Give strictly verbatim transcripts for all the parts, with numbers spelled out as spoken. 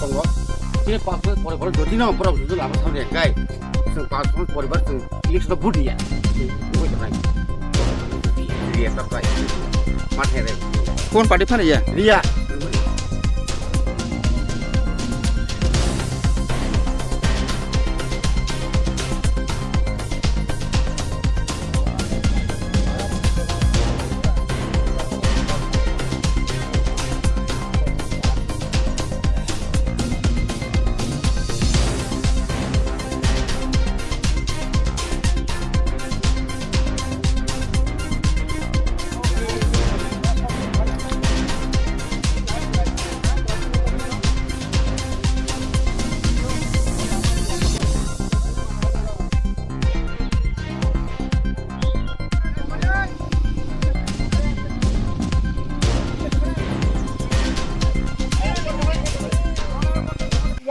Tongo. Chini pass poribar jodi no borok jodi lama thang ya kai. Chwng pass poribar chwng election vote ya. Chwng vote ya kai. Riya ta kai. Mathe re. Kon party phano ya? Riya.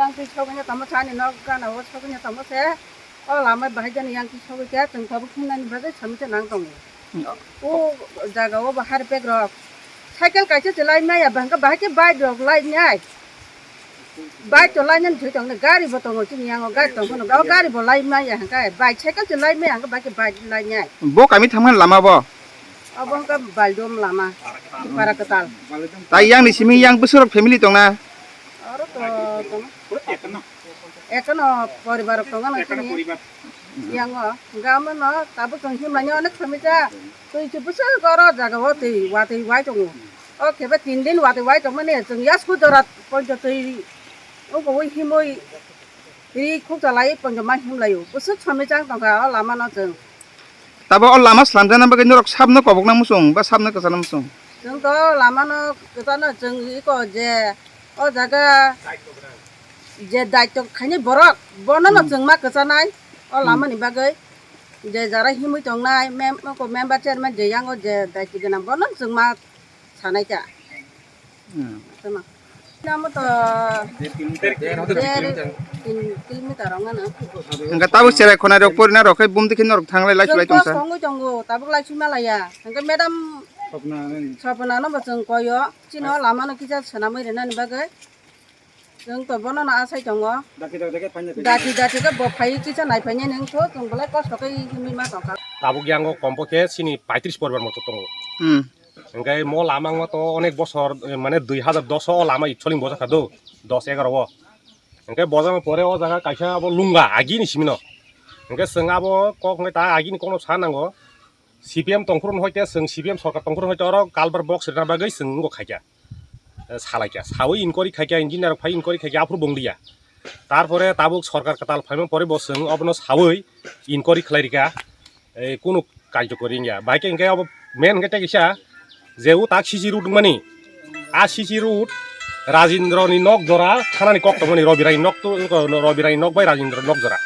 Yang twi sogwi tamo sani nok gana o sogwi tamo se. O lama bahai jani yang twi sogwi khe chwng tabuk himnani bagwi samita nang tongo. Hmm. O jaga o bahar pek rok. Cycle kaisa se lai maya bahai khe bahai khe bike rok lai nai. Bike to lainani thwi tongni, gari bo tongo chini yango, gari tong phano, o gari bo lai maya hwnkhe, bike cycle to lai maya hwnkhe, bike, bike lai nai. Bo kami thangmani lama bo? Abo hwnkhe Baldom lama, para kwtal. Tai yang ni simi yang bwswk rok family tongna? Aro to tongo. Ekono poribar rok tongo no chini yango, hwnkhe amo no tabuk tong himlai onek family ta. Twi se bwswk oro jaga o twi watwi wai tongo. O khe ba tin din watwi wai tongmani chwng yasku jora poncho twi wngkha ui himwi ri khukcha lai poncho ma himlaio. Bwswk samwi chang tongkha o lama no chwng. Tabo o lama slamjana bagwi norok sabno kobokna muchung ba sabno kwchana muchung? Chwng to lama no kwchana chwng iko je o jaga je daityo khainai borok bono no chwng ma kwchanai o lama ni bagwi. Je jara himwi tongnai mem-, member chairman je yango je daityo gwnang bono chwng ma sanai kha. Hmm. Tama. Namo to der tin kilometer wngmano. Hwnkhe tabuk cherai khonai rok porina rok khe bumdi khe norok thanglai lai chwng sulai tongsa. Tongwi tongo tabuk lai chwng malaya. Hwnkhe madam Sopna no bo chwng koyo chini o lama no kisa swnamwi rwnani bagwi. Chwng to bono no asai tongo. Dati dati khe bo phai kisa nai phainai nung tho chwng belai kosto khe himwi ma tongkha. Tabuk yango kompo khe chini paitris poribar moto tongo. Hmm. Hwnkhe mo lama wngma to onek bosor, eh, mane dui hazar dos o lama itsoling bojakha do, dos egaroh o. Hwnkhe bojama pore o jaga kaisa abo lunga agini simino. Hwnkhe chwng abo kok hwnkhe ta agini kokno sa nango. C P M tongphuru no hoite chwng C P M sorkar tongphuru hoite oro culvert box rwna bagwi chwng wngkha khaikha. Eh, salaikha, sawi inquiry khaikha, engineer rok phai inquiry khaikha, aphuru bonglia. Tarpore tabuk sorkar kwtal phaima pore bo chwng obono sawi inquiry khlai rikha, eh, kunu karjokori wngya. Bahai khe hwnkhe obo main hwnkhe tei kisa je o tak C C road wngmani, a C C road Rajendra ni nok jora thanani kok tongmani, Rabi Rai nok to, Rabi Rai nok bai Rajendra nok jora.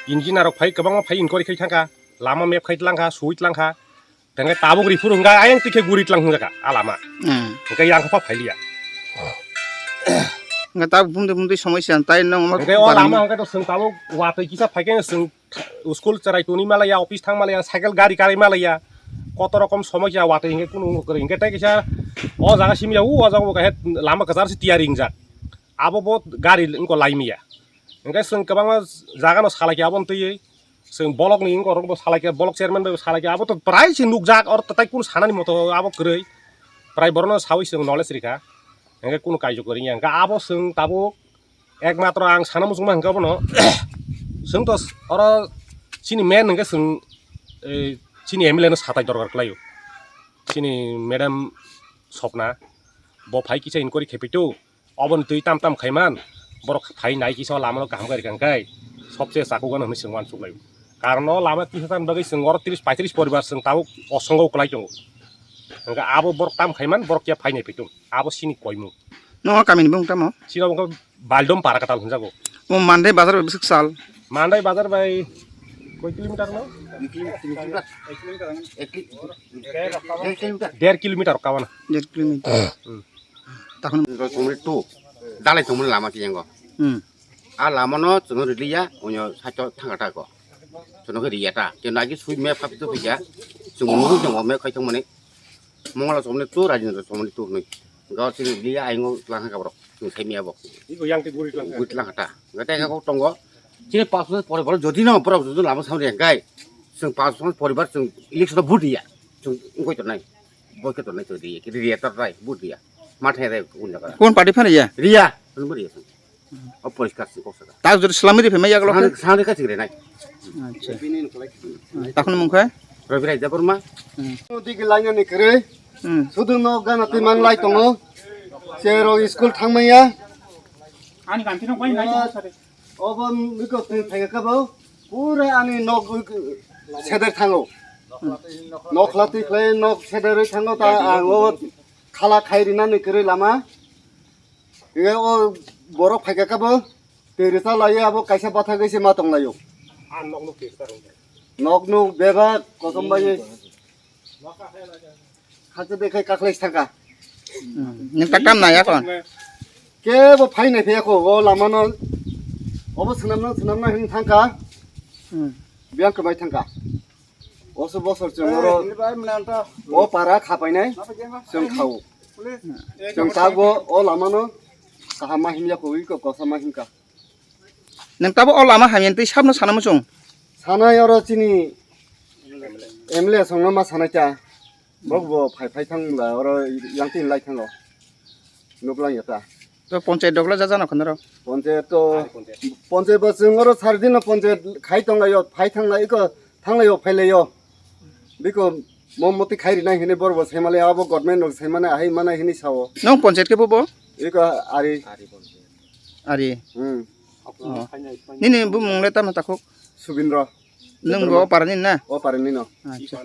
Engineer rok phai kwbangma phai inquiry khai thangkha, lama map khai tlangkha, sui tlangkha. Tengke tabuk riphuru hwnkha ayang tikhe guri tlang hwnjaka a lama. Hmm. Hwnkhe yang kha pha phailiya. Hwnkhe tabuk bumdi bumdi somoi se tai nang ma. Hwnkhe o lama hwnkhe to chwng tabuk watwi kisa phaikhe chwng school cherai toni malaya, office thang malaya, cycle gari karai malaya. Koto rokom somoi ya watwi hwnkhe kunu wngkha kwrwi. Hwnkhe tei kisa o jaga simi ya, o jaga bo kahe lama kwchar se tiyari wngjak. Abo bo gari wngkha lai miya. Hwnkhe chwng kwbangma jaga no salai khe abo twiwi. Chwng bolok ni wngkha, oro bo salai khe, bolok chairman bai bo salai khe, abo to prai se nukjak, oro to tai kunu sanani moto abo kwrwi. Prai borok no sawi chwng knowledge rikha. Hwnkhe kunu kaijo kwrwi ya. Hwnkhe abo chwng tabuk ekmatro ang sana muchungma hwnkhe abono, chwng to oro chini main hwnkhe chwng, eh, chini M L A no satai dorkar kwlaio. Chini madam Sopna, bo phai kisa inquiry khe phaitu. Oboni twi tam tam khaiman, borok phai nai kisa o lama no kaham khe rikha hwnkhe, sobse chakugano hwnwi chwng uansuk laio. Karon o lama tisa tan bagwi chwng oro tris paitris poribar chwng tabuk osongo kwlai tongo. Hwnkhe abo borok tam khaiman, borok ya phai nai phaitung. Abo chini koimung. Nogo kamini bung tamo? Chini abo wngkha Baldom para kwtal hwnjago. O Mandai bazar bai bwswk sal? Mandai bazar bai koi kilometer no? Ek kilometer. Ek kilometer. Der kilometer kawana. Der kilometer. Hmm. Takhun rosomri tu dalai tongmani lama tiyango. Hmm. A lama no chwng riliya, onyo saito thangkha tako. Chwng khe riya ta. Khe nagi sui map khapi to phikya. Chwng nung chwng map khai tongmani. Mongla somni tu, Rajendra somni tu nui. Gao chini liya aingo tlang ha kabrok. Chwng saimiya bo. Ibo yang te guri tlang ha. Guri tlang ha ta. Gata ka kok tongo. Chini pas bosor pore pore jodi no pora jodi lama samri engkai. Chwng pas bosor poribar chwng election vote ya. Chwng ngoi to nai. Boy ke to nai to di. Kiri riya tar rai vote ya. Mathe rai kun jaga. Kon party phano ya? Riya. Kun bari ya. O poriskar se kok saka. Tak jodi salami ri phema yaglok. Sangre ka chingre nai. Acha. Takhun mung khe? Rabi Rai Debbarma. Hmm. Digi lainani kwrwi. Hmm. Sudu no gana twi man lai tongo. Chero school thangmaya. Ani ganti no bai nai. Obo miko twi thaiga kabo. Pura ani nok seder thango. Nok lati khlai nok seder thango ta ang o khala khai rinani kwrwi lama. Ye o borok phaikha kabo, twi rwsa laiwi abo kaisa bathagwi se ma tonglaio. Nokno bebak kosom bai. Hakhe de khai kakhlai thangkha. Hmm. Nwng ta kam nai akhon? Kebo phai nai phiyakho o lamano. Obo swnamna swnamna hin thangkha. Hmm. Biyang kwbai thangkha. Oso bosor chwng oro o para khapainai chwng khao. Chwng tabgo o lamano kaham ma himya kogwi kok kosa ma himka. Nwng tabo o lama hamya twi sabno sanamo chwng? Sanai oro chini M L A songno ma sanai ta. Bok bo phai phai thang la oro yang tin lai thango. Nuklang ya ta. To ponchayat dogla jajano khanaro. Ponchayat to, ponchayat bo chwng oro sardino ponchayat khai tonglaio, phai thanglaio, thanglaio, phailaio. Biko mo moti khai rinai hini borbo saimale abo government rok saimane ahai mana hini sao. Nong ponchayat khe bobo? Iko ari. Ari. Hmm. Oh. Nini bumung le tamo takhuk? Subindra. Nung bo parani na? O parani no. Acha.